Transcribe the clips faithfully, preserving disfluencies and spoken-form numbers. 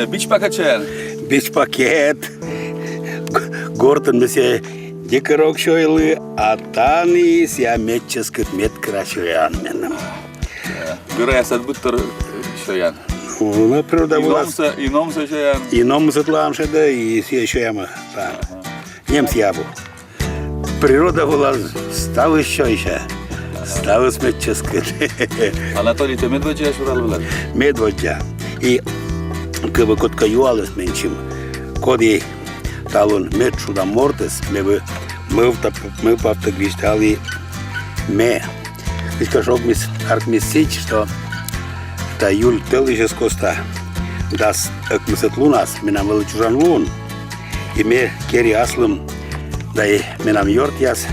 Бичпакет сёян. Бичпакет. Г-, гортын ми сійӧ некор ог сёйлы, а тані сійӧ мед чӧскыд, мед кора сёян меным. Гӧраясад быдтор сёян. Ну, природа вылас. И номсӧ, и номсӧ сёян. И номсӧ сӧтлаам шедӧ, и сійӧ сёяма. Нем сійӧ абу. Природа вылас ставыс сёйся. Ставыс мед чӧскыд. Анатолий, тэ медводдза Урал вылад? Медводдза. И кӧ бы кодкӧ юаліс менсьым, коді талун медшуда мортыс, ме бы мӧвпавтӧг висьталі ме. Кыдзкӧ шогмис, артмис сідз, что та июль тӧлысьӧс коста дас ӧкмысӧд лунас менам вӧлі чужан лун. И ме кери аслым, да и менам ёртъяс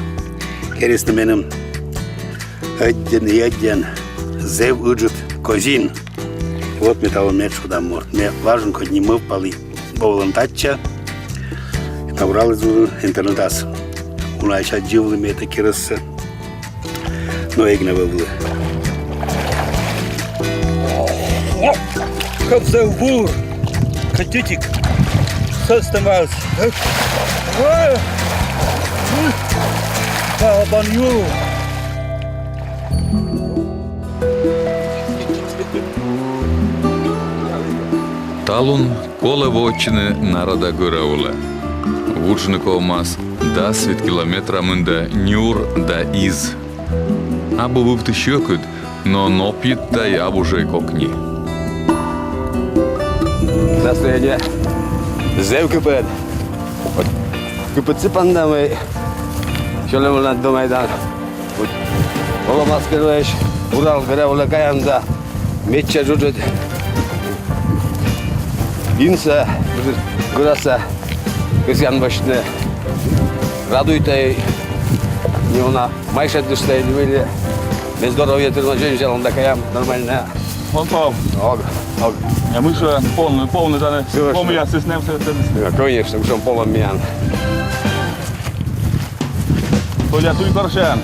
керисны меным ӧдйӧн и ӧдйӧн зэв ыджыд козин. Вот ме талун медшуда морт. Ме важӧн кодь нин мӧвпалі волан татчӧ. Набраліс интернетас. Унаысь аддзывлі ме этӧ керӧссӧ. Но эг на вӧвлы. Кобза вур. Катитик. Сӧстӧмас. Балбан ю. Талун колӧ воӧдчыны Народа гӧра улӧ. Вуджны ковмас дас вит километра мында нюр да из. Абу вывті сьӧкыд, но нопйыд тай абу жӧ кокни. Настроение зэв кыпыд. Вот кыпыд сыпан да мый, сьӧлӧмлӧн да майдан. Вот. Олӧмас первойысь Урал гӧра улӧ каян да. Медся джуджыд инсӧ, джуджыд гӧрасӧ кӧсъян босьтны. Радуйтӧ и неуна майшӧдыштӧ и мыйла. Ме здоровье тырмӧ, дзоньвидзалан да каям нормально. Ог-ог. Ог, ог. А мыйшӧ полны, полны тані. Конечно. Помъясыс нэмсӧ. Да, конечно, мыйшӧ полны миян. Толя, туй корсян.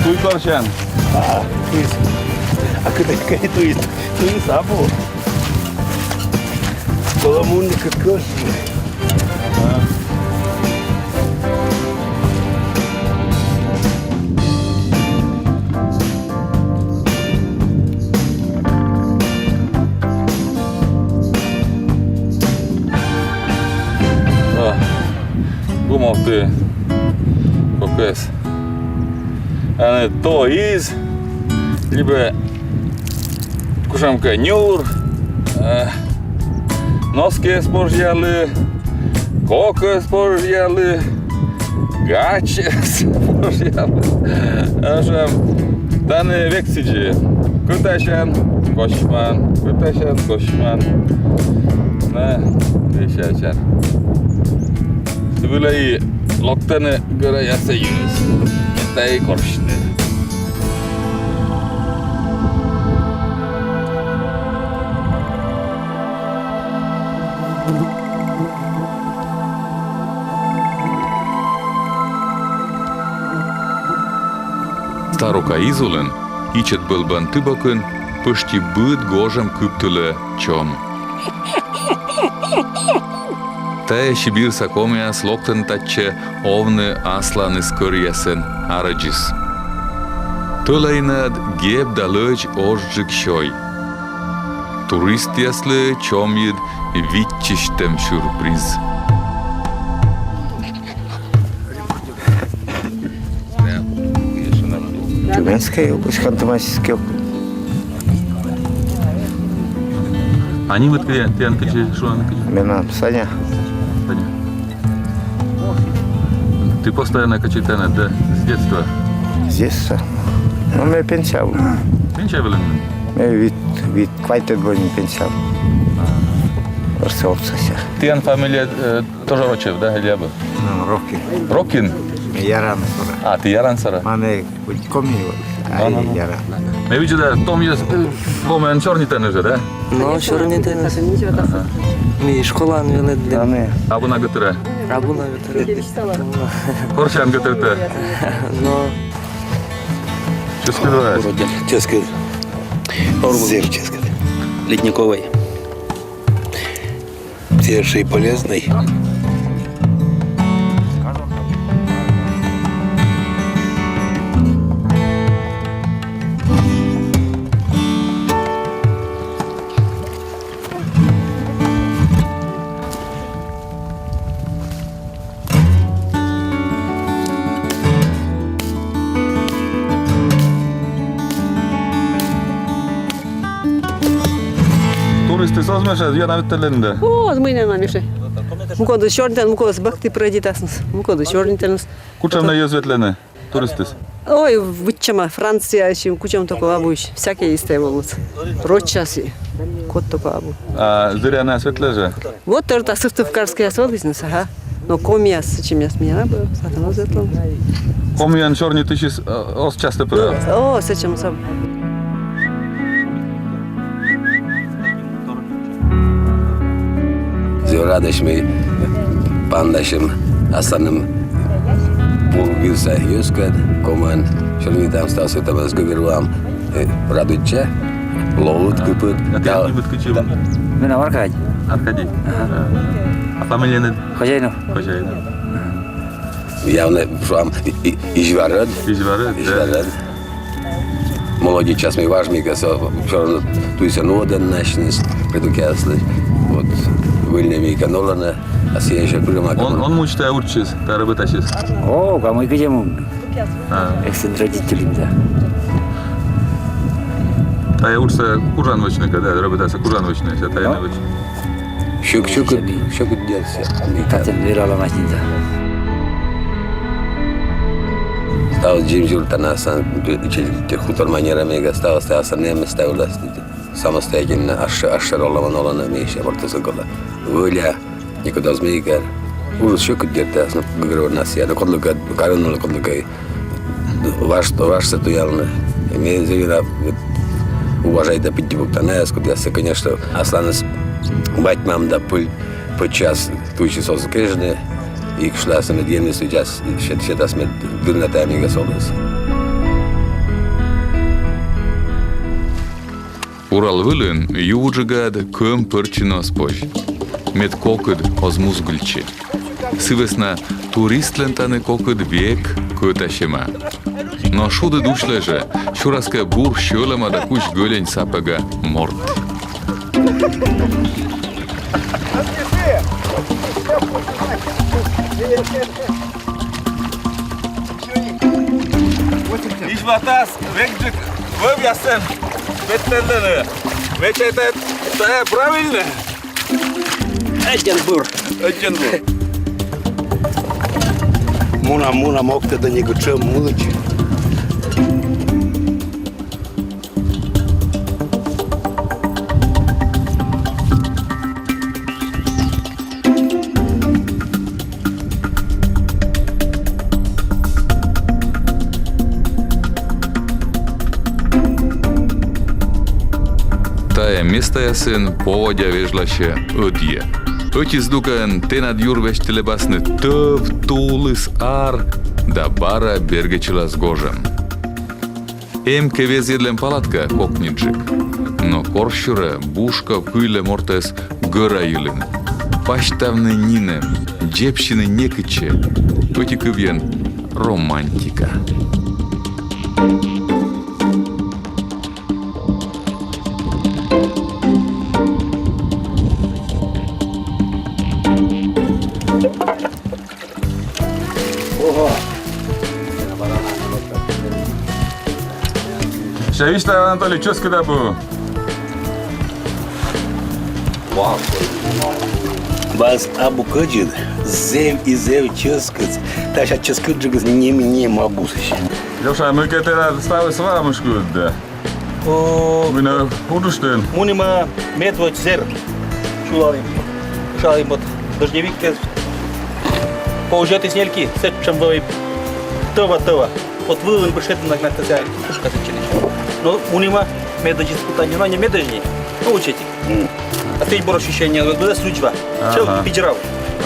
Туй корсян. А, туйыс. А кыдзи, кыдзи туйыс? Туйыс абу. Колӧ мунны кык корсян. А. А. Думавті кокӧс. А не то из, либӧ кутшӧмкӧ нюр, э, носкиӧс пожъялі, кокӧс пожъялі, гачӧс пожъялі. Ашӧ тані век сідзи. Кытасян — косьман, кытасян — косьман. На, весясян. Сы вылӧ и локтӧны гӧраясӧ юныс. Тай корсьны. Старука из улын, Ичӧт Бӧлбан ты бокын, пӧшти быд гожӧм кыптылӧ чом. Тайӧ сибирса комияс локтӧны татчӧ овны асланыс кӧръясӧн арӧдзыс. Тӧлӧй над геб да лӧдз озджык сёй. Туристъяслы чомйыд виччысьтӧм сюрприз. Тюменская область, Ханты-Мансийский округ. А нимыд кыдз, тіян кыдз шуӧны, кыдз? Менам Саня. Саня. Ты постоянно кочуйтан, да, с детства? С детства. Ну, ме пенсия вылын. Пенсия вылын? Ме вит, вит, квайтӧд во нин пенсия. Просто отсася. Тіян фамилия, э, тоже Рочев, да, или абу? Ну, Рокин. Рокин? Яран сора. А, ты Яран сора. Мамӧ коми, а, ну, ну, ну, Яран. Ме видзӧда, том йӧз, э, ломӧн сёрнитӧны жӧ, да? Но, сёрнитӧны. Ага. Ми школаын велӧдім. Абу на гӧтыра? Абу на гӧтыра. Корсян гӧтыртӧ. Но. Чӧскыд ваыс? Чӧскыд. Зэв чӧскыд. Ледниковый. Перший полезный. Туристъяс оз мешайт, я на ветлэнда. О, мый на мешай. Мукӧдыс сёрнитан, мукӧдыс быгтӧ пройдитасны, мукӧдыс сёрнитан. Кутшӧм на йӧз ветлӧны туристъяс? Ой, быдсяма, Франция, ещё кутшӧм только абуӧсь, всякӧй истӧй волысь. Рочьяс и код только абу. А зырянас ветлӧ жӧ? Вот только Сыктывкарскӧйяс волісны, ага. Но комияс, сэтшӧмъяс миян абу, сэтшӧм оз ветлыны. Комиян сёрнитысьыс, э, оз часто пырӧй? О, сэтшӧм сам. Зэв радӧсь ми паныдасим асланым бур вирса йӧзкӧд, комиӧн сёрнитам, ставсӧ томӧс гӧгӧрвоам, э, радуйтча, лои кыпыд. А тэ нимыд кытчӧ? Менам Аркадий. Аркадий? Ага. А фамилияныд? Хозяинов. Хозяинов. Явно, шуам, и-, и-, Изьва рӧд. Изьва рӧд, да. Изьва рӧд. Молодечьяс ми важ, мыйкӧ со, всё равно туйсӧ нуӧдӧны асьныс, притукъяслы. Вот, выльнӧй мыйкӧ нуӧдӧны, а сійӧ ещё пырӧма. Он, он мунӧ тайӧ урччас, тайӧ рӧбӧтасьыс? О, а мый кыдзи мунны. А. Эксцентричность, да. Тайӧ урчсӧ кужан вӧчны кӧ, да, рӧбӧтасьсӧ кужан вӧчны, а тайӧ нин вӧчны. Сьӧкыд, сьӧкыд, сьӧкыд дерт. Татӧн вералӧмаӧсь нин да. Ставыс дзебсьӧ юртан аслас, те хутор манера мыйкӧ, ставыс, ставыс эм места вылас. Самостоятельно, ас шӧр, ас шӧр олӧмӧн олӧны, ми ещё мортыс ог олӧ. Вӧля, некод оз мыйкӧ. Уж сьӧкыд дерт, но гӧгӧрвоана сійӧ, но кодлыкӧ, карӧн вӧлі кодлыкӧ. Важ, важсӧ туялны. Ме зэв ёна уважайта Пыдди Бугтанаяс, кодъясӧс, конечно, асланыс бать-мам да пӧль-пӧчьяс туйсьыс оз кежны, и кыдз шуласны, мед Енмыс виччысяс, сет-, сетас, мед дыр на тайӧ мыйкӧ оліс. Урал вылын ю вуджигад кӧм пӧрччыны оз позь, мед кокыд оз музгыльтчы. Сы вӧсна туристлӧн тані кокыд век кӧтасьӧма. Но шудыд усьлӧй жӧ, сюрас кӧ бур сьӧлӧма да кузь гӧлень сапӧга морт. Изьватас векджык вӧвъясӧн ветлӧны. Ме чайта, тайӧ правильнӧ. Ӧтчыд бур. Ӧтчыд бур. Мунам, мунам, ог тӧд нигӧн, кутшӧм мыч. Тайӧ местаясын поводдя вежласьӧ ӧдйӧ. Ӧти здукӧн тэнад юр весьтӧ лэбасны тӧв, тулыс, ар да бара бергӧдчылас гожӧм. Эм кӧ везйӧдлӧм палатка, кокньыджык. Но корсюрӧ Бушков кыйлӧ мортӧс гӧра йылын. Пасьтавны нинӧм, дзебсьыны некытчӧ. Ӧти кывйӧн — романтика. Ого! Ся висьтав, Анатолий, чӧскыд абу. Вай абу кӧдзыд, зэв и зэв чӧскыд. Тайӧ чӧскыдджыкыс нин, нин абу сэсся. Лёша, мыйкӧ тэнад ставыс ваӧ мышкыд да? О, мый нӧ уджыштін? Мунімӧ медводз зэр. Чулалім. Кышалім вот дождевиккӧд. Позьӧ тіснель ки, сэтшӧм вӧлі тӧва, тӧва. Вот вылын бы шедны на, на, на, пушка сэтчӧ. Но мунімӧ медводз испытание, но не медводз нин. Ну, учите. М. А ты бор ощущение, вот, да, судьба. Ага. Чё, пидзрав.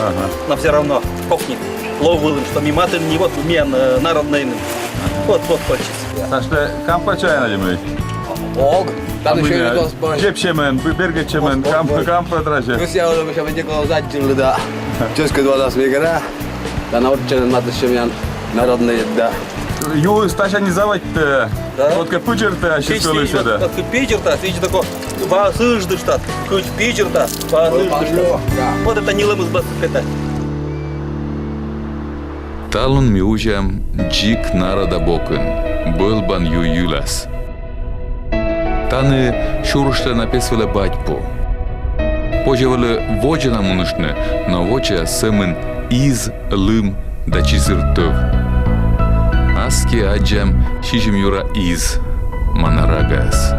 Ага. Но всё равно кокни. Лов вылын, что ми матын не вот, ми, э, народный. Ага. Вот, вот, хочется. Так что кампачай на земле. Ог. Тані сёйны туйыс. Дзеб семен, б-, бергӧд семен, кам-, кампет разе. Кӧсъя олӧ, мися, менам некод аддзывлы да. Чӧскыд вӧлӧм мигӧн. Тані отсасьӧны матыстчӧмъян народнӧйыд да. Юыс тасянь заводитӧ. Да. Вот кӧ пыдзыртӧ, а сідз вӧлі сідз да. Кыдз пыдзыртӧ, сідз тако ваыс ыждыштас, кыдз пыдзыртӧ, ваыс ыждыштас. Да. Вот это ньылӧмыс босьтӧ петӧ. Талун ми узям дзик народа бокын, Бӧлбан ю йылас. Тані сюрыштӧ на пес вылӧ бадьпу. Позьӧ вӧлі водзӧ на муныштны, но воча сӧмын из, лым да чизыр тӧв. Аски аддзам сизим юра из, Манарагаас.